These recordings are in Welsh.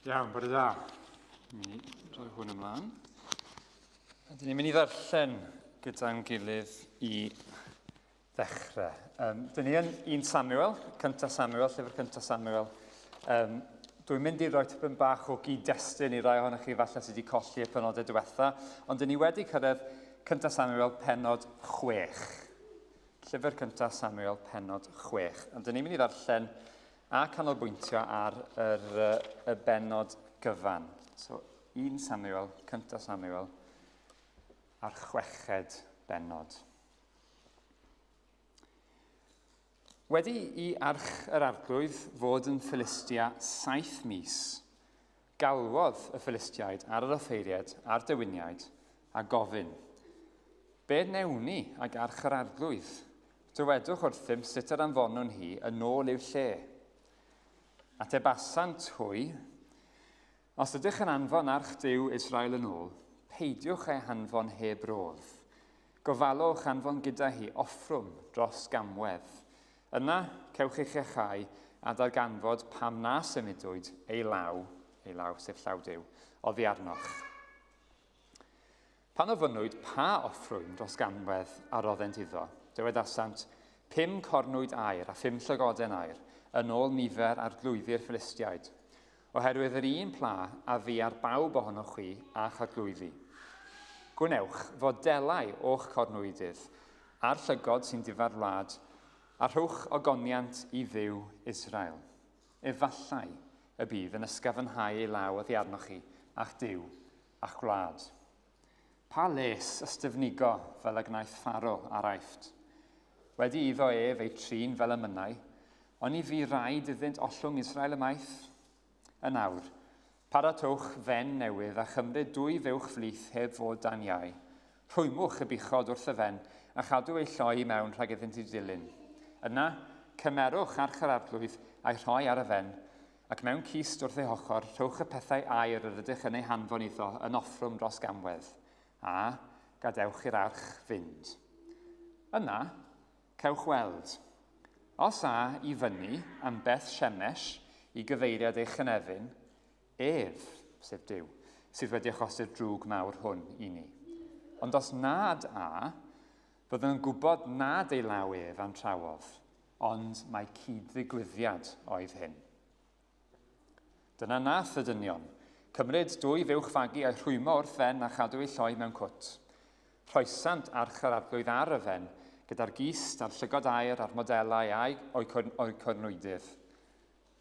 Iawn, bore da. Mynd i rhoi hwn ymlaen. A dyn ni'n mynd i ddarllen gyda'n gilydd i ddechrau. Um, dyn ni yn 1 Samuel, cyntaf Samuel, llyfr cyntaf Samuel. Um, dwi'n mynd i roi tipyn bach o gyd-destun i rai ohonoch chi falle sydd wedi colli y penodau diwetha, ond dyn ni wedi cyrraedd cyntaf Samuel penod 6. Llyfr cyntaf Samuel penod 6. Ond dyn ni'n mynd i ddarllen a canolbwyntio ar yr, y bennod gyfan. So, 1 Samuel, cyntaf Samuel, a'r chweched bennod. Wedi i arch yr arglwydd fod yn Philistia saith mis, galwodd y Philistiaid ar yr offeiriaid a'r dewiniaid a gofyn, Be wnewn ni ag arch yr arglwydd? Dywedwch wrthym sut yr anfonwn hi yn ôl i'w lle. Atebasant hwy, Os ydych yn anfon arch Duw Israel yn ôl, peidiwch ei hanfon heb rodd. Gofalwch anfon gyda hi offrwm dros gamwedd. Yna, cewch eich iachau a darganfod pam na symudwyd ei law, ei law sef llaw Duw, oddi arnoch. Pan ofynnwyd pa offrwm dros ganwedd a roddent iddo, dywedasant, Pum cornwyd aur a phum llygoden aur, yn ôl nifer arglwyddi'r Philistiaid, oherwydd yr un pla a fu ar bawb ohonoch chwi a'ch arglwyddi. Gwnewch fodelau o'ch cornwydydd, a'r llygod sy'n difa'r wlad, a rhowch ogoniant i Dduw Israel. Efallai y bydd yn ysgafnhau ei law oddi arnoch chi a'ch Duw a'ch gwlad. Pa les ystyfnigo fel y gwnaeth Pharo a'r Aifft? Wedi iddo ef eu trin fel y mynnai, oni fu raid iddynt ollwng Israel ymaith? Yn awr, paratowch fen newydd a chymryd dwy fuwch flith heb fod dan iau. Rhwymwch y buchod wrth y fen a chadw eu lloi i mewn rhag iddynt eu dilyn. Yna, cymerwch arch yr arglwydd a'i rhoi ar y fen, Ac mewn cist wrth ei hochr, rhowch y pethau aur yr ydych yn eu hanfon iddo yn offrwm dros gamwedd, a gadewch i'r arch fynd. Yna, cewch weld. Os a i fyny am Beth Shemesh i gyfeiriad eich chynefin, ef, sef Duw, sydd wedi achosi'r drwg mawr hwn i ni. Ond os nad a, byddwn yn gwybod nad ei law ef a'n trawodd, Ond mae cyd-ddigwyddiad oedd hyn. Dyna nath y dynion. Cymryd dwy fuwch fagu a'i rhwymo wrth fen a chadw ei lloi mewn cwt. Rhoesant arch yr arglwydd ar y fen, gyda'r gist a'r llygod aur a'r modelau a'i o'u cornwydydd.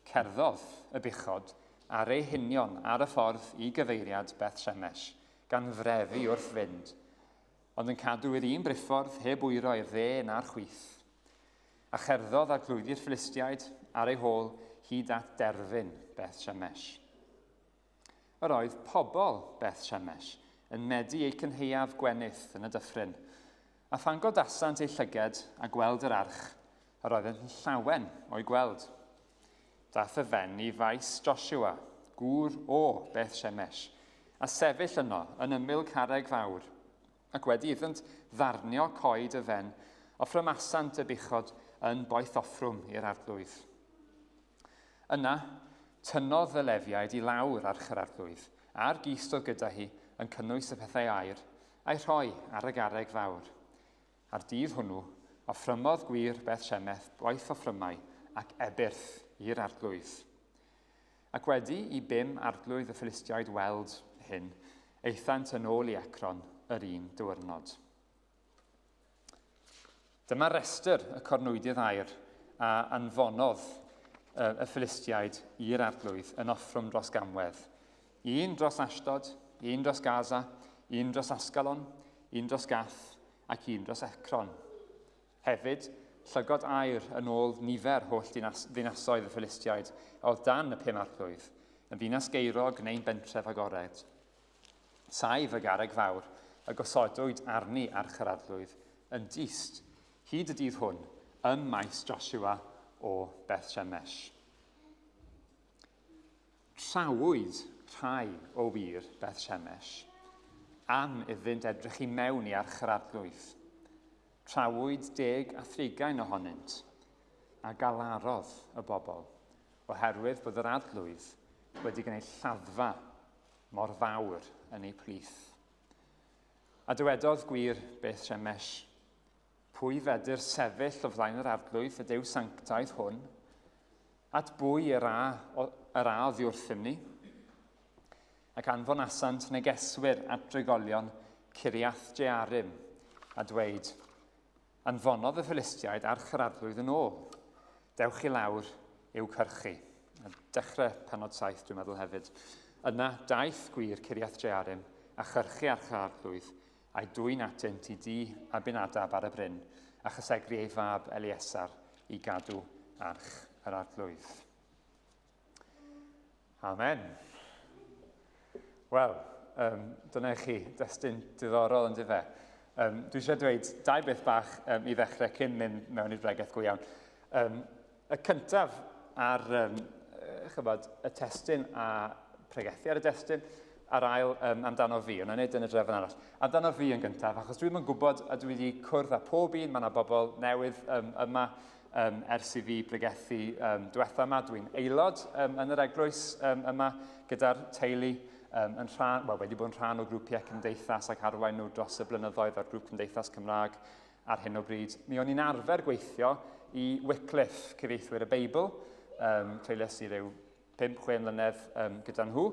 Cerddodd y buchod ar eu hunion ar y ffordd i gyfeiriad Beth Shemesh, gan frefu wrth fynd, ond yn cadw i'r un briffordd heb wyro i'r dde na'r chwith. A cherddodd arglwyddi'r Philistiaid ar ei hôl hyd at derfyn Beth Shemesh. Yr oedd pobl Beth Shemesh yn medi eu cynhaeaf gwenith yn y dyffryn, a phan godasant eu llyged a gweld yr arch, yr oeddent yn llawen o'i gweld. Daeth y fen i faes Joshua, gŵr o Beth Shemesh, a sefyll yno yn ymyl carreg fawr, Ac wedi iddynt ddarnio coed y fen, offrymasant y buchod yn boethoffrwm i'r arglwydd. Yna, tynnodd y Lefiaid i lawr arch yr arglwydd, a'r gist oedd gyda hi yn cynnwys y pethau aur, a'i rhoi ar y garreg fawr. A'r dydd hwnnw, offrymodd gwŷr Beth Shemeth boethoffrymau ac ebyrth i'r arglwydd. Ac wedi i bum arglwydd y Philistiaid weld hyn, aethant yn ôl i Ecron yr un diwrnod. Dyma restr y cornwydydd aur a anfonodd y Philistiaid i'r arglwydd yn offrwm dros gamwedd. Un dros Ashdod, un dros Gaza, un dros Ascalon, un dros Gath ac un dros Ecron. Hefyd, llygod aur yn ôl nifer holl dinas, ddinasoedd y Philistiaid a oedd dan y pum arglwydd, yn ddinas geirog neu'n bentref agored. Saif y garreg fawr y gosodwyd arni arch yr arglwydd yn dyst hyd y dydd hwn ym maes Joshua o Beth Shemesh. Trawyd rhai o wŷr Beth Shemesh am iddynt edrych i mewn i arch yr arglwydd. Trawyd deg a thrigain ohonynt, a galarodd y bobl, oherwydd bod yr arglwydd wedi gwneud lladdfa mor fawr yn eu plith. A dywedodd gwir Beth Shemesh, Pwy fedr sefyll o flaen yr arglwydd y Duw sanctaidd hwn? At bwy yr a, yr a oddi wrthym ni? Ac anfonasant negeswyr at drigolion Ciriath Jearim, a dweud, Anfonodd y Philistiaid arch yr arglwydd yn ôl. Dewch i lawr i'w cyrchu. A dechrau penod 7, dwi'n meddwl hefyd. Yna daeth gwir Ciriath Jearim a chyrchu arch yr arglwydd, a'i dwyn atynt i dŷ Abinadab ar y bryn, a chysegru ei fab Eleasar i gadw arch yr arglwydd. Amen. Wel, um, dyna i chi destun diddorol yn dyfe. Um, dwi eisiau dweud dau beth bach um, i ddechrau cyn mynd mewn i'r bregeth go iawn. Um, y cyntaf ar um, chybod, y testun a pregethu ar y destun, a'r ail um, amdano fi, ond nid yn y drefn arall. Amdano fi yn gyntaf, achos dwi'n yn gwybod a dwi wedi cwrdd â pob un, mae yna bobl newydd um, yma um, ers i fi bregethu um, diwetha yma. Dwi'n aelod um, yn yr eglwys um, yma gyda'r teulu um, yn rhan, well, wedi bod yn rhan o grwpiau cymdeithas ac arwain nhw dros y blynyddoedd o'r grŵp cymdeithas Cymraeg ar hyn o bryd. Mi o'n i'n arfer gweithio i Wycliffe, cyfieithwyr y Beibl, um, treuliais i ryw 5-6 mlynedd um, gyda nhw,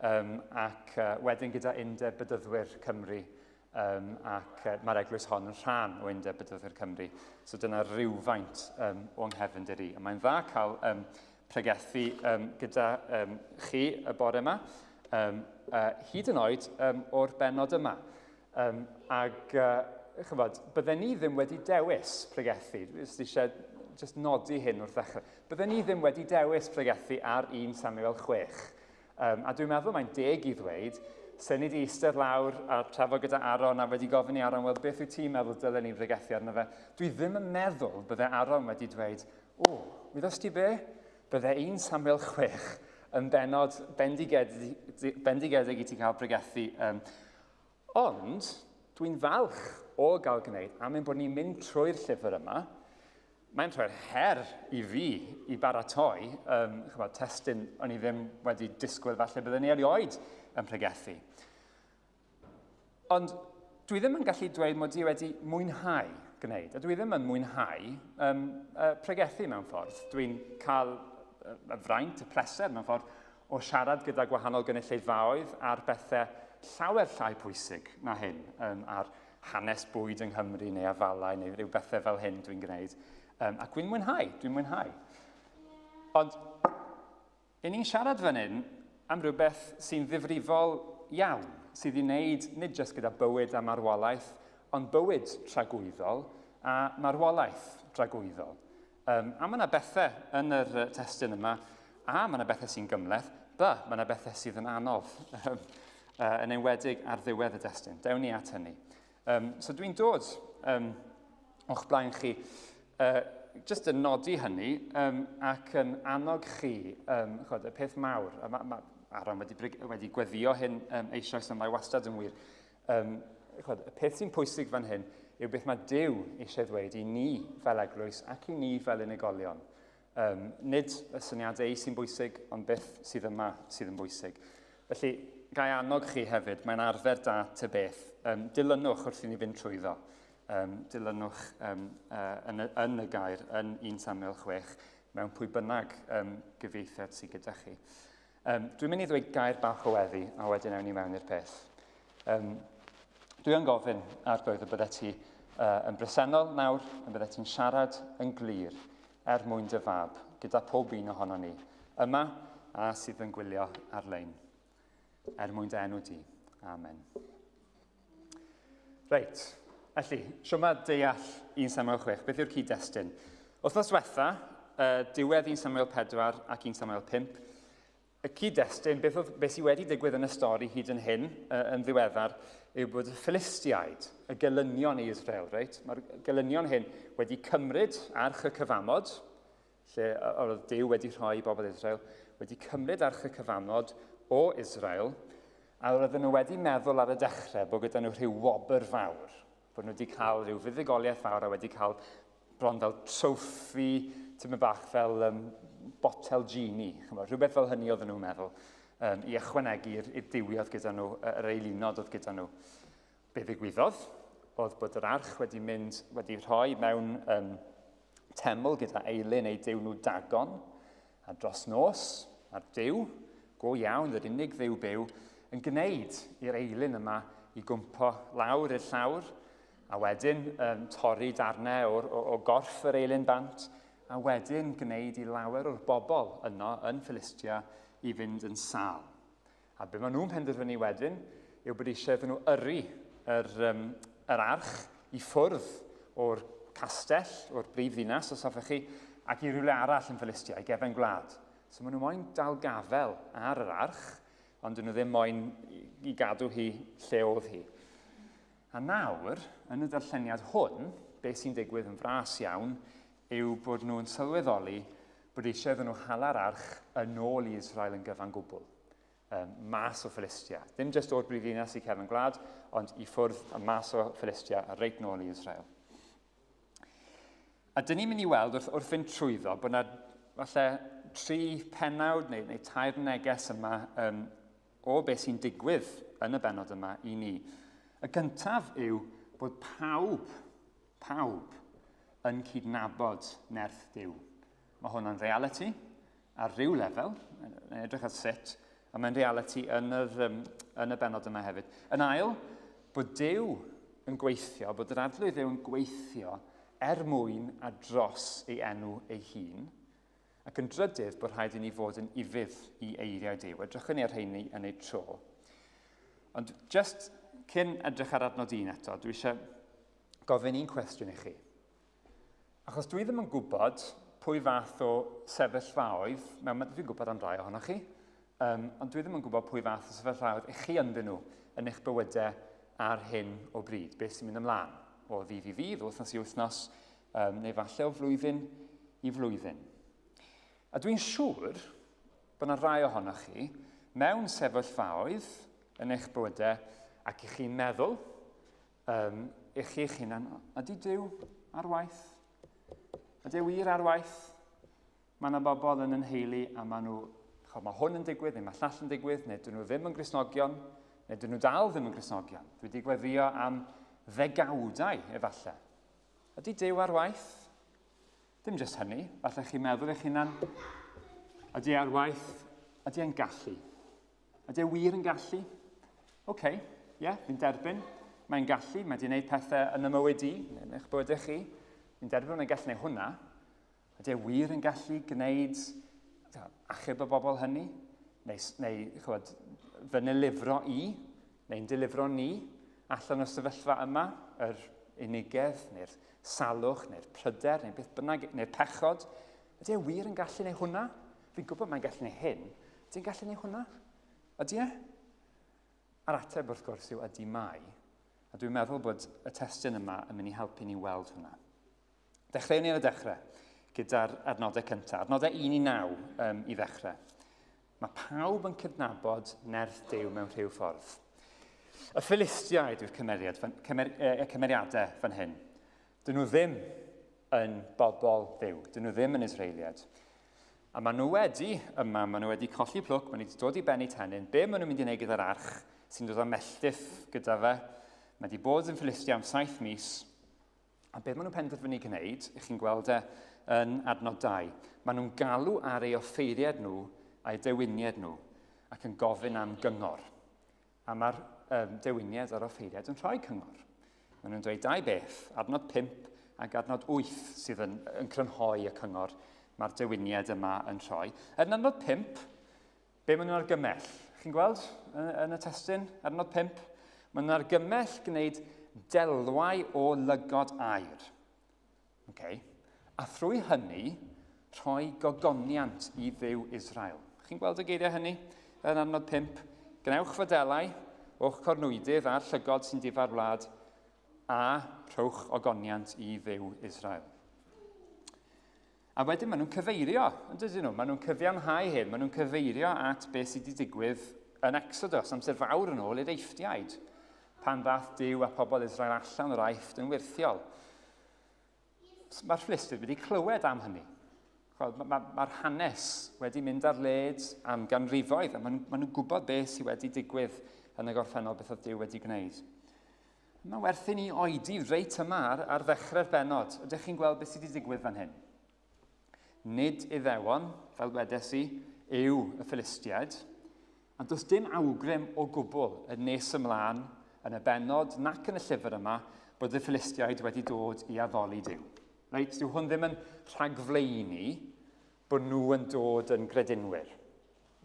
um, ac uh, wedyn gyda Undeb Bedyddwyr Cymru, um, ac uh, mae'r eglwys hon yn rhan o Undeb Bedyddwyr Cymru. So dyna rhywfaint um, o'n nghefndir i. A mae'n dda cael um, pregethu um, gyda um, chi y bore yma, um, uh, hyd yn oed um, o'r benod yma. Um, ag, uh, chybod, bydden ni ddim wedi dewis pregethu, dwi eisiau just nodi hyn wrth ddechrau, bydden ni ddim wedi dewis pregethu ar 1 Samuel 6. Um, a dwi'n meddwl mae'n deg i ddweud, sen ni wedi eistedd lawr a trafod gyda Aaron a wedi gofyn i Aaron, wel, beth wyt ti'n meddwl dylen ni bregethu arno fe? Dwi ddim yn meddwl bydde Aaron wedi dweud, o, wyddost ti be? Bydde 1 Samuel 6 yn benod bendigedig, bendigedig i ti cael bregethu. Um, ond, dwi'n falch o gael gwneud am ein bod ni'n mynd trwy'r llyfr yma, Mae'n rhoi'r her i fi i baratoi, um, chybod, testun o'n i ddim wedi disgwyl falle byddwn ni erioed yn pregethu. Ond dwi ddim yn gallu dweud mod i wedi mwynhau gwneud, a dwi ddim yn mwynhau um, uh, pregethu mewn ffordd. Dwi'n cael y fraint, y pleser mewn ffordd, o siarad gyda gwahanol gynulleidfaoedd ar bethau llawer llai pwysig na hyn, um, ar hanes bwyd yng Nghymru neu afalau neu rhyw bethau fel hyn dwi'n gwneud. Um, ac dwi'n mwynhau, dwi'n mwynhau. Ond, i ni'n siarad fan hyn am rhywbeth sy'n ddifrifol iawn, sydd i wneud nid jyst gyda bywyd a marwolaeth, ond bywyd tragwyddol a marwolaeth dragwyddol. Um, a mae yna bethau yn yr testun yma, a mae yna bethau sy'n gymleth, b, mae yna bethau sydd yn anodd, uh, yn enwedig ar ddiwedd y destun. Dewn ni at hynny. Um, so dwi'n dod um, o'ch blaen chi, uh, jyst yn nodi hynny um, ac yn annog chi, um, chod, y peth mawr, a mae ma Aaron wedi, wedi gweddio hyn um, eisoes, ond mae wastad yn wir, Um, chwod, y peth sy'n pwysig fan hyn yw beth mae Duw eisiau ddweud i ni fel eglwys ac i ni fel unigolion. Um, nid y syniadau sy'n bwysig, ond beth sydd yma sydd yn bwysig. Felly, gai annog chi hefyd, mae'n arfer da ty beth. Um, dilynwch wrth i ni fynd trwyddo. Um, dilynwch um, uh, yn, y, yn y gair, yn 1 Samuel 6, mewn pwy bynnag um, gyfieithiad sydd gyda chi. Um, dwi'n mynd i ddweud gair bach o weddi, a wedyn ewn ni mewn i'r peth. Um, dwi yn gofyn, Arglwydd, y byddet ti uh, yn bresennol nawr, y byddet ti'n siarad yn glir er mwyn dy fab, gyda pob un ohono ni, yma a sydd yn gwylio ar-lein. Er mwyn dy enw di. Amen. Reit, felly, siwma deall 1 Samuel 6, beth yw'r cyd-destun? Wythnos diwetha, uh, diwedd 1 Samuel 4 ac 1 Samuel 5, y cyd-destun, beth, oedd, beth sydd wedi digwydd yn y stori hyd yn hyn, uh, yn ddiweddar, yw bod y Philistiaid, y gelynion i Israel, reit? Mae'r gelynion hyn wedi cymryd arch y cyfamod, lle oedd Duw wedi rhoi i bobl Israel, wedi cymryd arch y cyfamod o Israel, a roedden nhw wedi meddwl ar y dechrau bod gyda nhw rhyw wobr fawr, bod nhw wedi cael rhyw fuddugoliaeth fawr a wedi cael bron fel troffi, tipyn bach fel um, botel genie. Chymod, rhywbeth fel hynny oedden nhw'n meddwl, i ychwanegu i'r duwiau oedd gyda nhw, yr eilunod oedd gyda nhw. Be ddigwyddodd oedd bod yr arch wedi mynd, wedi rhoi mewn teml gyda eilun eu duw nhw Dagon, a dros nos, a'r duw, go iawn, yr unig dduw byw, yn gwneud i'r eilun yma i gwmpo lawr i'r llawr, a wedyn torri darnau o gorff yr eilun bant, a wedyn gwneud i lawer o'r bobl yno yn Philistia i fynd yn sâl. A be maen nhw'n penderfynu wedyn yw bod eisiau iddyn nhw yrru yr arch i ffwrdd o'r castell, o'r brif ddinas, os hoffech chi, ac i rywle arall yn Philistia, i gefen gwlad. So maen nhw moyn dal gafel ar yr arch, ond dyn nhw ddim moyn i gadw hi lle oedd hi. A nawr, yn y darlleniad hwn, beth sy'n digwydd yn fras iawn yw bod nhw'n sylweddoli bod eisiau iddyn nhw hala'r arch yn ôl i Israel yn gyfan gwbl, mas o Philistia. Ddim jyst o'r brifddinas i cefn gwlad, ond i ffwrdd a mas o Philistia a reit nôl i Israel. A dyn ni'n mynd i weld wrth fynd trwyddo bod yna falle tri pennawd neu tair neges yma o beth sy'n digwydd yn y bennod yma i ni. Y gyntaf yw bod pawb yn cydnabod nerth Duw. Mae hwn yn reality ar ryw lefel, yn edrych ar sut, a mae'n reality yn y bennod yma hefyd. Yn ail, bod Duw yn gweithio, bod yr Arglwydd Dduw yn gweithio er mwyn a dros ei enw ei hun. Ac yn drydydd, bod rhaid i ni fod yn ufudd i eiriau Duw. Edrychwn ni ar rheini yn eu tro. Ond just cyn edrych ar adnod 1 eto, dwi eisiau gofyn un cwestiwn i chi. Achos dwi ddim yn gwybod pwy fath o sefyllfaoedd, dwi'n gwybod am rai ohonoch chi, ond dwi ddim yn gwybod pwy fath o sefyllfaoedd i chi ynddyn nhw yn eich bywydau ar hyn o bryd. Beth sy'n mynd ymlaen o ddydd i ddydd, o wythnos i wythnos, neu falle o flwyddyn i flwyddyn. A dwi'n siŵr bod yna rai ohonoch chi mewn sefyllfaoedd yn eich bywydau ac i chi'n meddwl i chi'ch hunan, ydy Duw ar waith? Ydy e wir ar waith? Mae yna bobl yn yn nheulu a maen nhw, chod, mae hwn yn digwydd, neu mae llall yn digwydd, neu dyn nhw ddim yn Gristnogion, neu dyn nhw dal ddim yn Gristnogion. Dwi wedi gweddio am ddegawdau, efallai. Ydy Duw ar waith? Dim jyst hynny, falle chi'n meddwl eich hunan, ydy ar waith, ydy e'n gallu? Ydy e wir yn gallu? Oce, okay, ie, yeah, fi'n derbyn. Mae'n gallu, mae wedi gwneud pethau yn y mywyd i, yn eich bywydau chi. Fi'n derbyn mae'n gallu gwneud hwnna. Ydy e wir yn gallu gwneud achub y bobl hynny? Neu chywed, fy nilifro i, neu'n dilifro ni allan o'r sefyllfa yma, yr unigedd, neu'r salwch, neu'r pryder, neu beth bynnag, neu'r pechod. Ydy e wir yn gallu gwneud hwnna? Fi'n gwybod mae'n gallu gwneud hyn. Ydy'n gallu gwneud hwnna? Ydy e? A'r ateb wrth gwrs yw ydy mai. A dwi'n meddwl bod y testun yma yn mynd i helpu ni weld hwnna. Dechreuwn ni ar y dechrau gyda'r adnodau cyntaf. Adnodau 1 i 9 i ddechrau. Mae pawb yn cydnabod nerth Duw mewn rhyw ffordd. Y Philistiaid yw'r cymeriadau fan hyn. Dyn nhw ddim yn bobl Dduw. Dyn nhw ddim yn Israeliaid. A maen nhw wedi, yma, maen nhw wedi colli plwc, maen nhw wedi dod i ben eu tennyn. Be maen nhw'n mynd i wneud gyda'r arch sy'n dod â melltith gyda fe? Mae wedi bod yn Philistia am 7 mis. A beth maen nhw'n penderfynu gwneud, ych chi'n gweld e yn adnod 2, maen nhw'n galw ar ei offeiriad nhw a'i dewiniad nhw ac yn gofyn am gyngor. A mae'r dewiniad a'r offeiriad yn rhoi cyngor. Maen nhw'n dweud dau beth, adnod 5 ac adnod 8 sydd yn crynhoi y cyngor mae'r dewiniad yma yn rhoi. Yn adnod 5, be maen nhw'n argymell? Chi'n gweld yn y testun, adnod 5? Maen nhw'n argymell gwneud delwau o lygod aur. Okay. A thrwy hynny, rhoi gogoniant i Dduw Israel. Chi'n gweld y geiriau hynny yn adnod 5? Gwnewch fodelau o'ch cornwydydd a'r llygod sy'n difa'r wlad, a rhowch ogoniant i Dduw Israel. A wedyn maen nhw'n cyfeirio, yn dydyn nhw? Maen nhw'n cyfiawnhau hyn, maen nhw'n cyfeirio at beth sydd wedi digwydd yn Exodus, amser fawr yn ôl i'r Eifftiaid, pan ddath Duw a pobl Israel allan o'r Aifft yn wyrthiol. Mae'r Philistiaid wedi clywed am hynny. Mae'r ma, ma hanes wedi mynd ar led am ganrifoedd, a maen, ma nhw'n gwybod beth sydd wedi digwydd yn y gorffennol, beth oedd Duw wedi gwneud. Mae werth i ni oedi reit yma ar, ar ddechrau'r benod. Ydych chi'n gweld beth sydd wedi digwydd fan hyn? Nid Iddewon, fel wedes i, yw y Philistiaid, a does dim awgrym o gwbl yn nes ymlaen yn y bennod nac yn y llyfr yma bod y Philistiaid wedi dod i addoli Duw. Reit, dyw hwn ddim yn rhagflaenu bod nhw yn dod yn gredinwyr.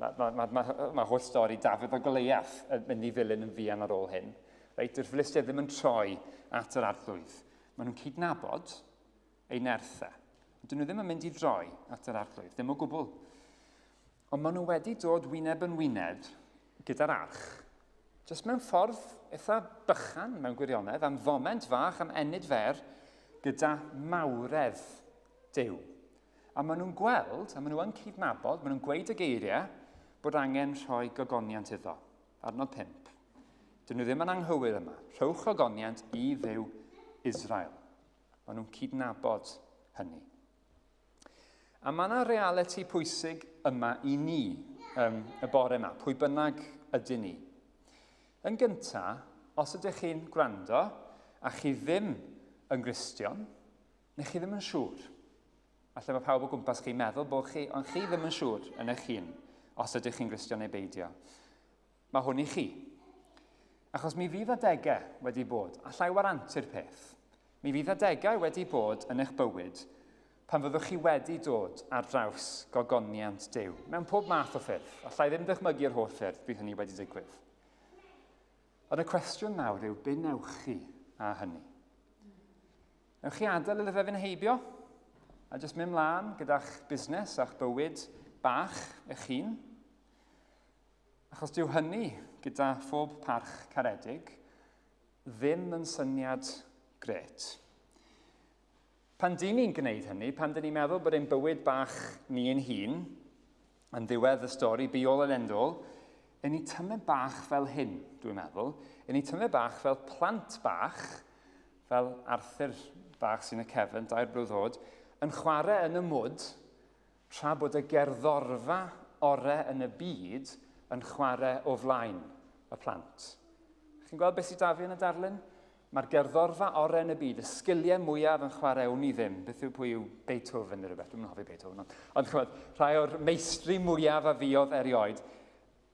Mae ma, ma, ma, ma holl stori Dafydd o Goleiath yn mynd i ddilyn yn fuan ar ôl hyn. Reit, dyw'r Philistiaid ddim yn troi at yr arglwydd. Maen nhw'n cydnabod ei nerth e. Dyn nhw ddim yn mynd i droi at yr arglwydd, ddim o gwbl. Ond maen nhw wedi dod wyneb yn wyneb gyda'r arch, jyst mewn ffordd eitha bychan mewn gwirionedd, am foment fach, am ennyd fer, gyda mawredd Duw. A maen nhw'n gweld, a maen nhw yn cydnabod, maen nhw'n gweud y geiriau, bod angen rhoi gogoniant iddo. Adnod 5. Dyn nhw ddim yn anghywir yma. Rhowch ogoniant i Dduw Israel. Maen nhw'n cydnabod hynny. A mae yna realiti pwysig yma i ni um, y bore yma, pwy bynnag ydyn ni. Yn gyntaf, os ydych chi'n gwrando a chi ddim yn Gristion, neu chi ddim yn siŵr. Falle mae pawb o gwmpas chi'n meddwl bod chi, ond chi ddim yn siŵr yn eich hun os ydych chi'n Gristion neu beidio. Mae hwn i chi. Achos mi fydd adegau wedi bod, allai warantu'r peth, mi fydd adegau wedi bod yn eich bywyd pan fyddwch chi wedi dod ar draws gogoniant Duw, mewn pob math o ffyrdd. Allai ddim dychmygu'r holl ffyrdd bydd hynny wedi digwydd. Ond y cwestiwn nawr yw, be newch chi â hynny? Newch chi adael iddo fe fynd heibio? A jyst mynd mlaen gyda'ch busnes a'ch bywyd bach eich hun? Achos dyw hynny, gyda phob parch caredig, ddim yn syniad grêt. Pan dyn ni'n gwneud hynny, pan dyn ni'n meddwl bod ein bywyd bach ni ein hun, yn ddiwedd y stori, be all and end all, yn ni tymed bach fel hyn, dwi'n meddwl. Yn ni tymed bach fel plant bach, fel Arthur bach sy'n y cefn, dair blwydd oed, yn chwarae yn y mwd, tra bod y gerddorfa ore yn y byd yn chwarae o flaen y plant. Chi'n gweld beth sydd da fi yn y darlun? Mae'r gerddorfa ore yn y byd, y sgiliau mwyaf yn chwarae, wn i ddim, beth yw pwy yw Beethoven neu rhywbeth, dwi'n hoffi Beethoven, ond, ond chymod, rhai o'r meistri mwyaf a fuodd erioed,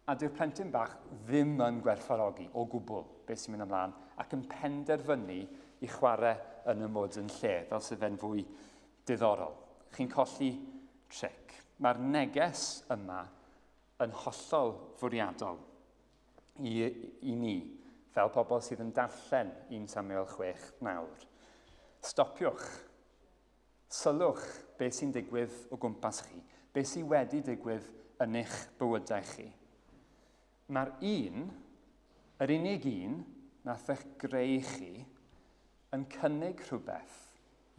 a dyw'r plentyn bach ddim yn gwerthfawrogi o gwbl beth sy'n mynd ymlaen ac yn penderfynu i chwarae yn y mwd yn lle, fel sydd fe'n fwy diddorol. Chi'n colli tric. Mae'r neges yma yn hollol fwriadol i, i ni, fel pobl sydd yn darllen 1 Samuel 6 nawr. Stopiwch. Sylwch beth sy'n digwydd o gwmpas chi, beth sydd wedi digwydd yn eich bywydau chi. Mae'r un, yr unig un, nath eich greu chi, yn cynnig rhywbeth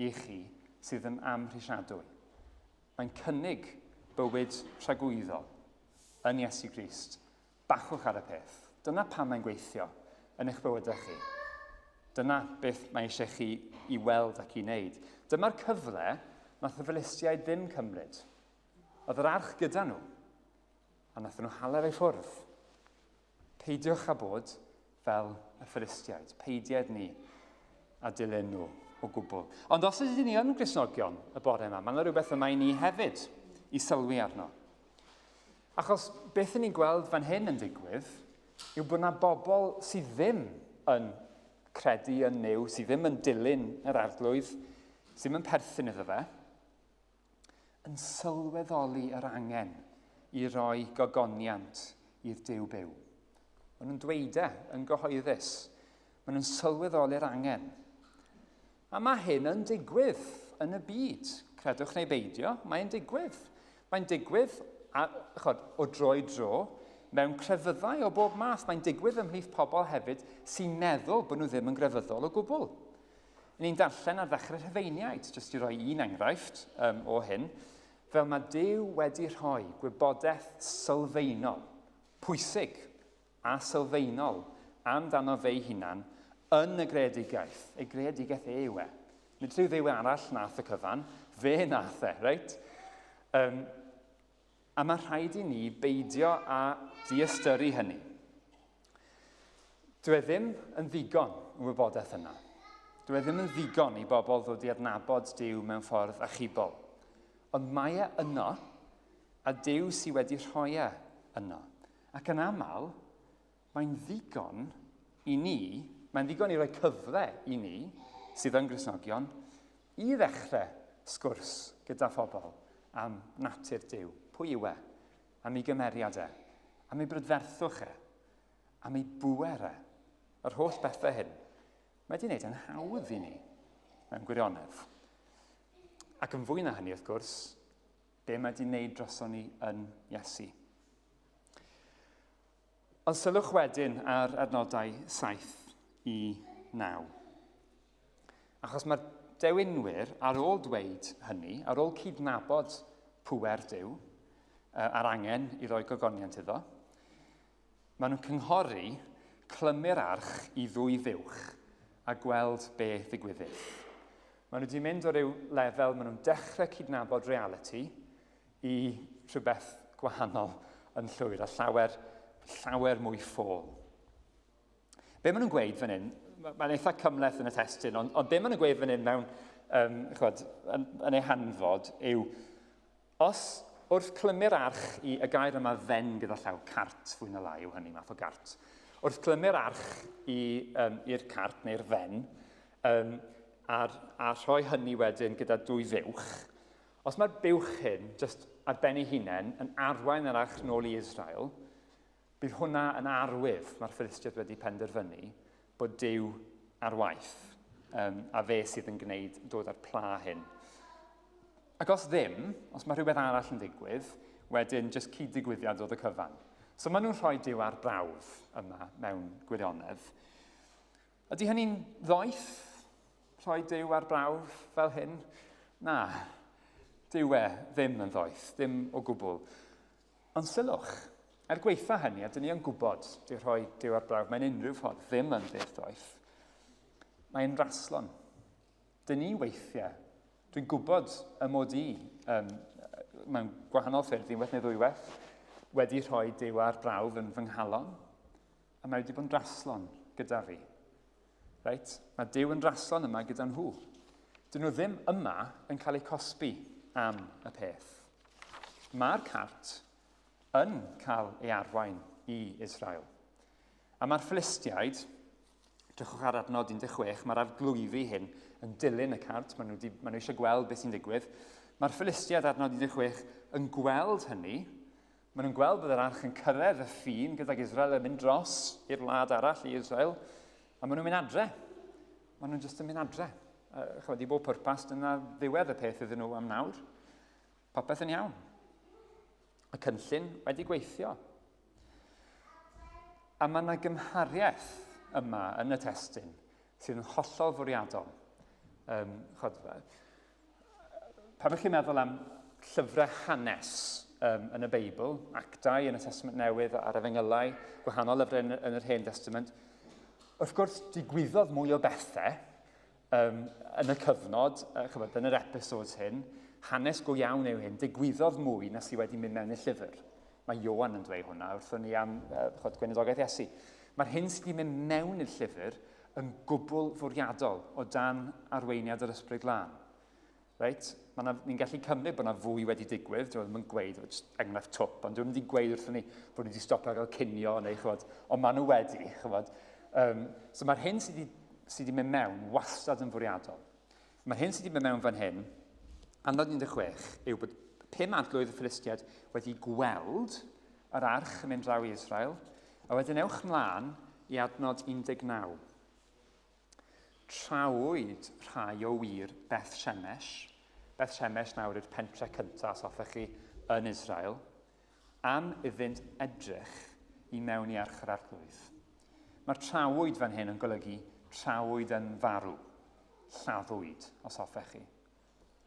i chi sydd yn amhrisiadwy. Mae'n cynnig bywyd tragwyddol yn Iesu Grist. Bachwch ar y peth. Dyna pam mae'n gweithio yn eich bywydau chi. Dyna beth mae eisiau chi i weld ac i wneud. Dyma'r cyfle nath y Philistiaid ddim cymryd. Oedd yr arch gyda nhw, a nath nhw hala fe ffwrdd. Peidiwch â bod fel y Philistiaid. Peidied ni a dilyn nhw o gwbl. Ond os ydyn ni yn Gristnogion y bore yma, mae yna rhywbeth yma i ni hefyd i sylwi arno. Achos beth ŷn ni'n gweld fan hyn yn digwydd yw bod yna bobl sydd ddim yn credu yn Nuw, sydd ddim yn dilyn yr arglwydd, sydd ddim yn perthyn iddo fe, yn sylweddoli yr angen i roi gogoniant i'r Duw byw. Maen nhw'n dweud e yn gyhoeddus. Maen nhw'n sylweddoli'r angen. A mae hyn yn digwydd yn y byd. Credwch neu beidio, mae'n digwydd. Mae'n digwydd a, chod, o dro i dro mewn crefyddau o bob math. Mae'n digwydd ymhlith pobl hefyd sy'n meddwl bod nhw ddim yn grefyddol o gwbl. Ni'n darllen ar ddechrau Rhufeiniaid, jyst i roi un enghraifft um, o hyn, fel mae Duw wedi rhoi gwybodaeth sylfaenol, pwysig a sylfaenol amdano fe'i hunan yn y greadigaeth. Ei greadigaeth e yw e. Nid rhyw dduw arall nath y cyfan, fe nath e, reit? A mae rhaid i ni beidio â diystyru hynny. Dwi e ddim yn ddigon y wybodaeth yna. Dwi e ddim yn ddigon i bobl ddod i adnabod Duw mewn ffordd achubol. Ond mae e yno, a Duw sydd wedi rhoi e yno. Ac yn aml, mae'n ddigon i ni, mae'n ddigon i roi cyfle i ni, sydd yn Gristnogion, i ddechrau sgwrs gyda phobl am natur Duw. Pwy yw e? Am ei gymeriad e? Am ei brydferthwch e? Am ei bŵer e? Yr holl bethau hyn. Mae wedi gwneud yn hawdd i ni, mewn gwirionedd. Ac yn fwy na hynny, wrth gwrs, be mae wedi gwneud droson ni yn Iesu. Ond sylwch wedyn ar adnodau 7 i 9. Achos mae'r dewinwyr, ar ôl dweud hynny, ar ôl cydnabod pŵer Duw a'r angen i roi gogoniant iddo, maen nhw'n cynghori clymu'r arch i ddwy fuwch a gweld be ddigwyddith. Maen nhw wedi mynd o ryw lefel, maen nhw'n dechrau cydnabod reality, i rhywbeth gwahanol yn llwyr a llawer, llawer mwy ffôl. Be maen nhw'n gweud fan hyn, mae'n eitha cymhleth yn y testun, ond, ond be maen nhw'n gweud fan hyn mewn, chwod, yn, yn ei hanfod yw, os wrth clymu'r arch i y gair yma fen gyda llaw, cart fwy na lai yw hynny, math o gart. Wrth clymu'r arch i, i'r cart neu'r fen, um, a, a rhoi hynny wedyn gyda dwy fuwch, Os mae'r buwch hyn, jyst ar ben ei hunain, yn arwain yr arch nôl i Israel, bydd hwnna yn arwydd, mae'r Philistiaid wedi penderfynu, bod Duw ar waith, um, a fe sydd yn gwneud dod â'r pla hyn. Ac os ddim, os mae rhywbeth arall yn digwydd, wedyn jyst cyd-digwyddiad oedd y cyfan. So maen nhw'n rhoi Duw ar brawf yma mewn gwirionedd. Ydy hynny'n ddoeth? Rhoi Duw ar brawf fel hyn? Na, dyw e ddim yn ddoeth, ddim o gwbl. Ond sylwch, er gweitha hynny, a dyn ni yn gwybod, dyw rhoi Duw ar brawf mewn unrhyw ffordd ddim yn beth doeth, mae'n raslon. Dyn ni weithiau, dwi'n gwybod y mod i, um, mewn gwahanol ffyrdd, unwaith neu ddwywaith, wedi rhoi Duw ar brawf yn fy nghalon, a mae wedi bod yn raslon gyda fi. Reit? Mae Duw yn raslon yma gyda nhw. Dyn nhw ddim yma yn cael eu cosbi am y peth. Mae'r cart yn cael ei arwain i Israel. A mae'r Philistiaid, drychwch ar adnod 16, mae'r arglwyddi hyn yn dilyn y cart, maen nhw, di, maen nhw eisiau gweld beth sy'n digwydd. Mae'r Philistiaid adnod 16 yn gweld hynny, Maen nhw'n gweld bod yr arch yn cyrraedd y ffin gydag Israel yn mynd dros i'r wlad arall i Israel, a maen nhw'n mynd adre. Maen nhw'n jyst yn mynd adre. Chymod, i bob pwrpas, dyna ddiwedd y peth iddyn nhw am nawr. Popeth yn iawn. Y cynllun wedi gweithio. A mae yna gymhariaeth yma yn y testun sydd yn hollol fwriadol. Um, chod, pan ydych chi'n meddwl am llyfrau hanes um, yn y Beibl, actau yn y Testament Newydd a'r Efengylau, gwahanol lyfrau yn, yn yr Hen Testament, wrth gwrs, digwyddodd mwy o bethau um, yn y cyfnod, chymod, yn yr episodes hyn, hanes go iawn yw hyn, digwyddodd mwy na sydd wedi mynd mewn i'r llyfr. Mae Ioan yn dweud hwnna wrthon ni am chod, gweinidogaeth Iesu. Mae'r hyn sydd wedi mynd mewn i'r llyfr yn gwbl fwriadol o dan arweiniad yr Ysbryd Glân. Reit? Mae ni'n gallu cymryd bod yna fwy wedi digwydd, dwi'n ddim yn gweud, just enghraifft twp, ond dwi'n mynd i gweud wrthyn ni bod ni wedi stopio gael cinio neu chymod, ond maen nhw wedi, chymod. Um, so mae'r hyn sydd wedi, sy wedi mynd mewn wastad yn fwriadol. Mae'r hyn sydd wedi mynd mewn fan hyn, adnod 16, yw bod pum arglwydd y Philistiaid wedi gweld yr arch yn mynd draw i Israel, a wedyn ewch mlaen i adnod 19. Trawyd rhai o wir Beth Shemesh, Beth Shemesh nawr yw'r pentre cyntaf, os hoffech chi, yn Israel, am iddynt edrych i mewn i arch yr arglwydd. Mae'r trawyd fan hyn yn golygu trawyd yn farw, lladdwyd, os hoffech chi.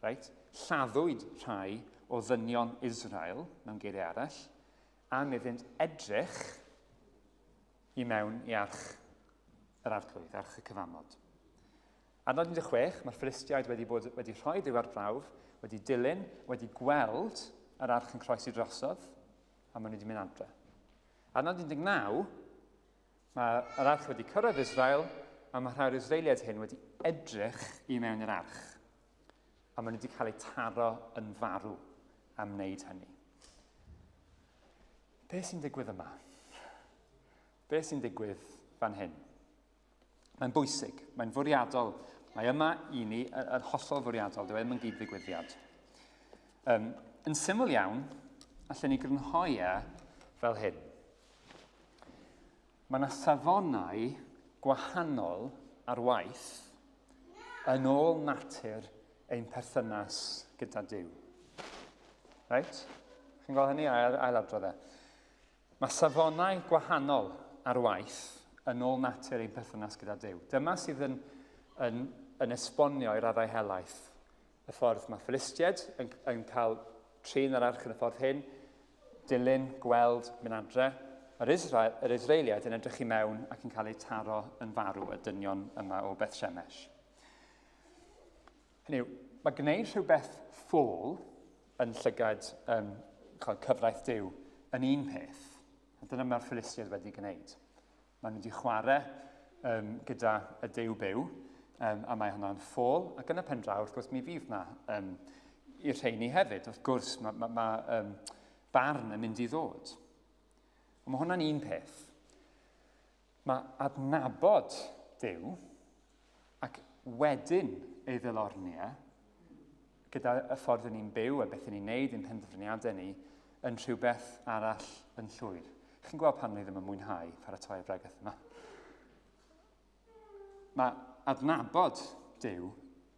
Right? Lladdwyd rhai o ddynion Israel, mewn geiriau arall, am iddynt edrych i mewn i arch yr arglwydd, arch y cyfamod. Adnod 16, mae'r Philistiaid wedi, bod, wedi rhoi Duw ar brawf, wedi dilyn, wedi gweld yr arch yn croesi drosodd, a maen nhw wedi mynd adre. Adnod 19, mae yr arch wedi cyrraedd Israel, a mae rhai'r Israeliaid hyn wedi edrych i mewn i'r arch. A maen nhw wedi cael eu taro yn farw am wneud hynny. Be sy'n digwydd yma? Be sy'n digwydd fan hyn? Mae'n bwysig, mae'n fwriadol. Mae yma i ni yn hollol fwriadol, dyw e ddim yn gyd-ddigwyddiad. Um, yn syml iawn, allan ni grynhoi e fel hyn. Mae yna safonau gwahanol ar waith yn ôl natur ein perthynas gyda Duw. Reit? Chi'n gweld hynny? Ail, ailadrodd e. Mae safonau gwahanol ar waith yn ôl natur ein perthynas gyda Duw. Dyma sydd yn, yn, yn esbonio i raddau helaeth y ffordd mae Philistiaid yn, yn cael trin yr arch yn y ffordd hyn, dilyn, gweld, mynd adre. Mae'r Israel, yr Israeliaid yn edrych i mewn ac yn cael eu taro yn farw y dynion yma o Beth Shemesh. Hynny yw, mae gwneud rhywbeth ffôl yn llygad um, cyfraith Duw yn un peth. A dyna mae'r Philistiaid wedi gwneud. Maen nhw wedi chwarae um, gyda y Duw byw, um, a mae hwnna'n ffôl. Ac yn y pen draw, wrth gwrs, mi fydd na um, i'r rheini hefyd. Wrth gwrs, mae, mae, mae um, barn yn mynd i ddod. Ond mae hwnna'n un peth. Mae adnabod Duw ac wedyn ei ddilorni e, gyda y ffordd yn ni'n byw a beth yn ni'n neud, ein penderfyniadau ni, yn rhywbeth arall yn llwyr. Chi'n gweld pan ni ddim yn mwynhau paratoi y bregeth yma. Mae adnabod Duw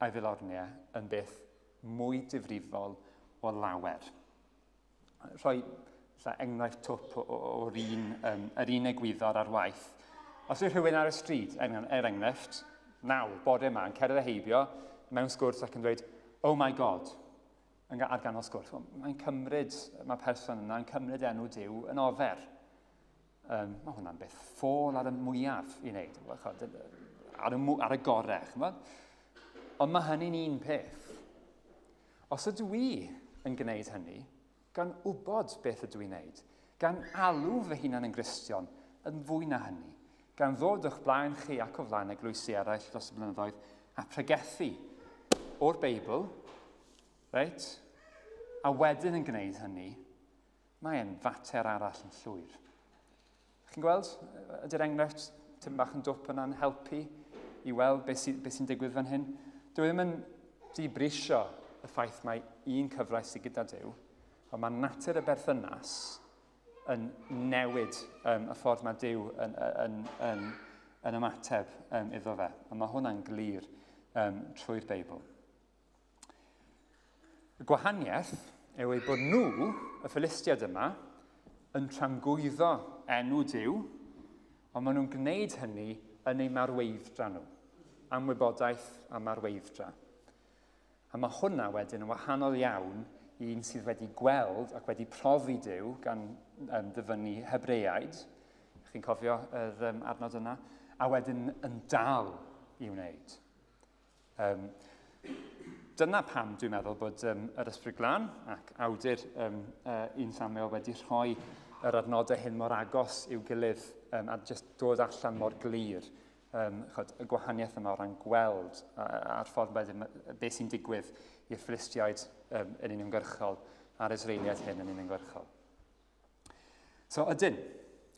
a'i ddilorni e yn beth mwy difrifol o lawer. Rhoi lla, enghraifft twp o'r un, um, yr un egwyddor ar waith. Os yw rhywun ar y stryd, er, er enghraifft, nawr, bore yma, yn cerdded heibio mewn sgwrs ac yn dweud, oh my God, yn ar ganol sgwrs. Well, mae'n cymryd, mae person yna yn cymryd enw Duw yn ofer. Um, mae hwnna'n beth ffôl ar y mwyaf i wneud, ar y, ar y gorau, chymod? Ond mae hynny'n un peth. Os ydw i yn gwneud hynny, gan wybod beth ydw i'n wneud, gan alw fy hunan yn Gristion yn fwy na hynny, gan ddod o'ch blaen chi ac o flaen eglwysi eraill dros y blynyddoedd a pregethu o'r Beibl, reit, a wedyn yn gwneud hynny, mae'n fater arall yn llwyr. Chi'n gweld, ydy'r enghraifft tym bach yn dwp yna'n helpu i weld beth sy'n be sy digwydd fan hyn? Dwi ddim yn dibrisio y ffaith mae un cyfraith sydd gyda Duw, ond mae natur y berthynas yn newid um, y ffordd mae Duw yn, yn, yn, yn ymateb um, iddo fe. A mae hwnna'n glir um, trwy'r Beibl. Y gwahaniaeth yw eu bod nhw, y Philistiaid yma, yn tramgwyddo enw Duw, ond maen nhw'n gwneud hynny yn eu marweidd-dra nhw, am wybodaeth a marweidd-dra. A mae hwnna wedyn yn wahanol iawn i un sydd wedi gweld ac wedi profi Duw gan um, ddyfynnu Hebreaid, chi'n cofio yr um, adnod yna, a wedyn yn dal i wneud. Um, dyna pam dwi'n meddwl bod um, yr Ysbryd Glân ac awdur um, uh, 1 Samuel wedi rhoi yr adnodau hyn mor agos i'w gilydd um, a just dod allan mor glir um, chod, y gwahaniaeth yma o ran gweld a'r ffordd wedyn beth sy'n digwydd i'r Philistiaid um, yn uniongyrchol a'r Israeliaid hyn yn uniongyrchol. So ydyn,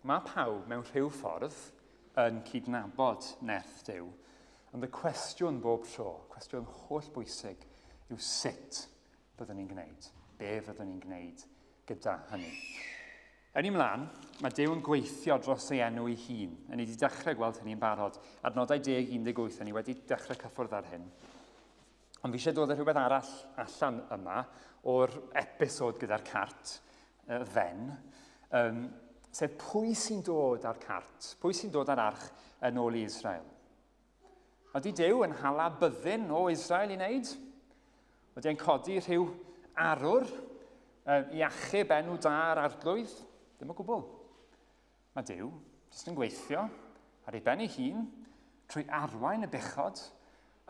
mae pawb mewn rhyw ffordd yn cydnabod nerth Duw, ond y cwestiwn bob tro, cwestiwn holl bwysig, yw sut byddwn ni'n gwneud, be fyddwn ni'n gwneud gyda hynny. Yn ei mlaen, mae Duw yn gweithio dros ei enw ei hun. A ni wedi dechrau gweld hynny'n barod. Adnodau 10, 18, a ni wedi dechrau cyffwrdd ar hyn. Ond fi eisiau dod â rhywbeth arall allan yma o'r episod gyda'r cart, y fen, um, sef pwy sy'n dod â'r cart, pwy sy'n dod â'r arch yn ôl i Israel. Ydy Duw yn hala byddin o Israel i wneud? Ydy e'n codi rhyw arwr um, i achub enw da ar arglwydd? Ddim o gwbl. Mae Duw jyst yn gweithio ar ei ben ei hun trwy arwain y bechod.